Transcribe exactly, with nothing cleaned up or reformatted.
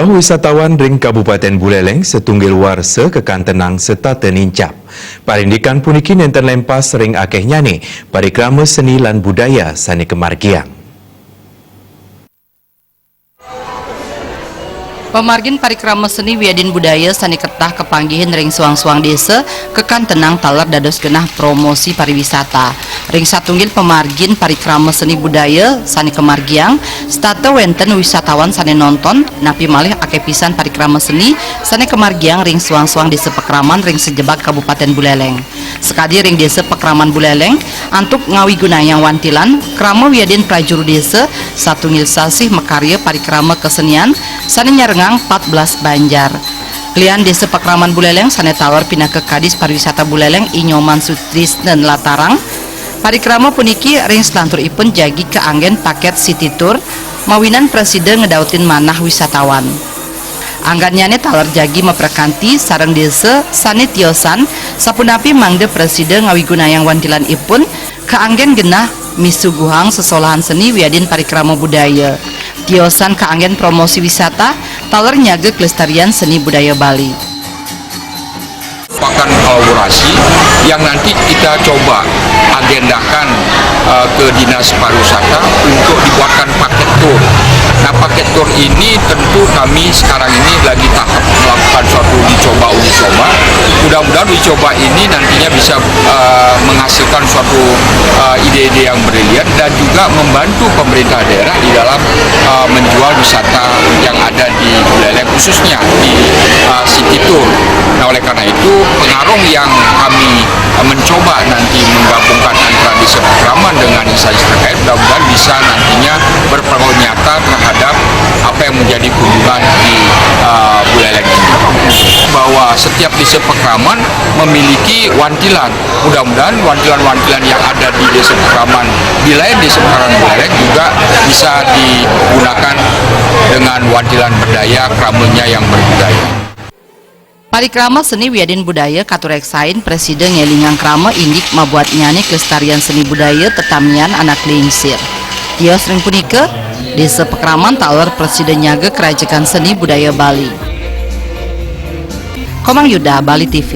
Wisatawan ring Kabupaten Buleleng satunggil warsa kakantenang setata nincap. Parindikan puniki nenten lempas ring akehnyane parikrama seni lan budaya sane kamargiang. Pamargin parikrama seni wiadin budaya sane ketah kapanggihin ring suang-suang desa kakantenang taler dados genah promosi pariwisata. Ring satunggil pamargin parikrama seni budaya sane kamargiang, setata wenten wisatawan sane nonton, napi malih akeh pisan parikrama seni sane kamargiang ring suang-suang desa pakraman ring sajebag Kabupaten Buleleng. Sakadi ring desa pakraman Buleleng, antuk ngawigunayang wantilan, krama wiadin prajuru desa, satunggil sasih makarya parikrama kesenian sane nyarengang pat belas banjar. Lian desa pakraman Buleleng sane taler pinaka Kadis Pariwisata Buleleng, I Nyoman Sutrisna nlatarang, parikrama puniki ring salanturipun jagi kaanggen paket city tour mawinan prasida ngedautin manah wisatawan. Anggannyane taler jagi maprakanti sareng desa sane tiosan, sapunapi mangda prasida ngawigunayang wantilanipun kaanggen genah misuguhang sesolahan seni wiadin parikrama budaya. Tiosan kaanggen promosi wisata, taler nyaga kelestarian seni budaya Bali. Merupakan kolaborasi yang nanti kita coba agendakan, eh, ke Dinas Pariwisata untuk dibuatkan paket tour. Nah, paket tour ini tentu kami sekarang ini lagi tahap melakukan suatu uji coba, uji coba. Mudah-mudahan uji coba ini nantinya bisa, eh, menghasilkan suatu, eh, ide-ide yang brilian dan juga membantu pemerintah daerah di dalam, eh, menjual wisata yang ada di Buleleng, khususnya di, eh, city tour. Nah, oleh karena itu, pengarung yang kami, eh, mencoba nanti menggabungkan antara desa pakraman dengan instansi terkait, mudah-mudahan bisa nantinya berpengaruh nyata terhadap apa yang menjadi kunjungan di, eh, Buleleng ini. Bahwa setiap desa pakraman memiliki wantilan. Mudah-mudahan wantilan-wantilan yang ada di desa pakraman, di lain desa pakraman Buleleng juga bisa digunakan dengan wantilan berdaya, kramanya yang berbudaya. Parikrama seni wiadin budaya katureksain prasida ngelingang krama indik mabuatnyane kelestarian seni budaya tetamian anak lingsir. Tios ring punika, desa pakraman taler prasida nyaga kerajekan seni budaya Bali. Komang Yuda, Bali T V.